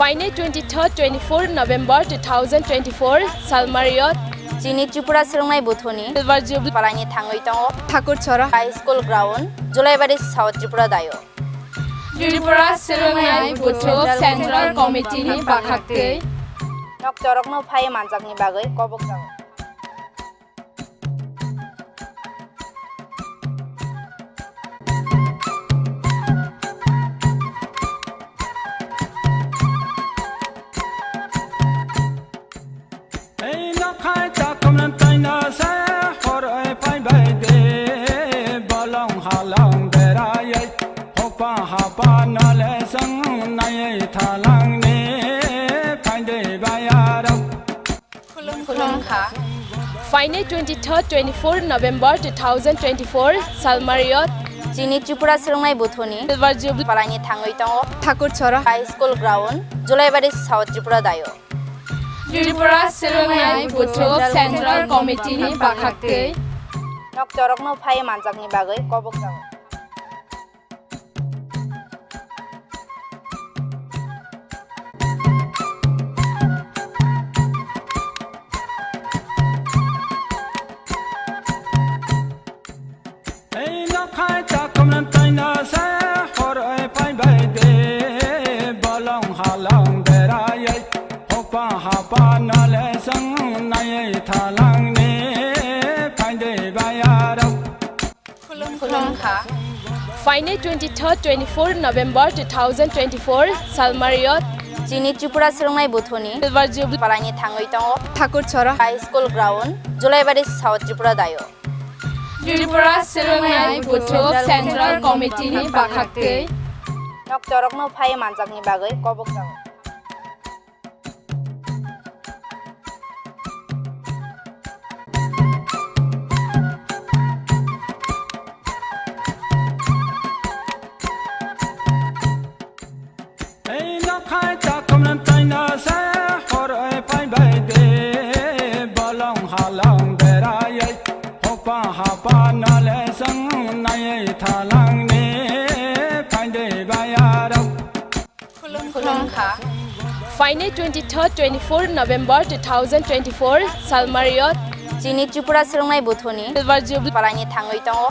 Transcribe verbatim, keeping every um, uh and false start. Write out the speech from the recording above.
Phainai twenty-third, twenty-fourth November two thousand twenty-four, Salmario. Chini Tripura Swrwngnai Buthuni Silver Jubilee palaini thangwi tongo. Thakur Chora High School Ground, Julaibari, South Tripura dayo. Tripura Swrwngnai Buthu Central Committee ni bakhaktwi. Noktorokno phai manjakni bagwi kobok jago. Ei nokhai takhumrang taino se horoi phaibai de, bolong halong beraioi, hokpa hapa nole song naioi thalangni phaide bayarok. Khulum khulum kha. Phainai twenty-third, twenty-fourth November two thousand twenty-four, Salmario. Chini Tripura Swrwngnai Buthuni Silver Jubilee palaini thangwi tongo. Thakur Chora High School Ground, Julaibari, South Tripura dayo. Tripura Swrwngnai Buthu Central Committee ni bakhaktwi. Noktorokno phai manjakni bagwi kobok jago. Ei nokhai takhumrang taino se horoi phaibai de, bolong halong beraioi, hokpa hapa nole song naioi thalangni phaide bayarok. Khulum khulum kha. Phainai twenty-third, twenty-fourth November two thousand twenty-four, Salmario. Chini Tripura Swrwngnai Buthuni Silver Jubilee palaini thangwi tongo. Thakur Chora High School Ground, Julaibari, South Tripura dayo. Tripura Swrwngnai Buthu Central Committee ni bakhaktwi. Noktorokno phai manjakni bagwi kobok jago. Ei nokhai takhumrang taino se horoi phaibai de, bolong halong beraioi, hokpa hapa nole song naioi thalangni phaide bayarok. Khulum khulum kha. Phainai twenty-third, twenty-fourth November two thousand twenty-four, Salmario. Chini Tripura Swrwngnai Buthuni Silver Jubilee palaini thangwi tongo.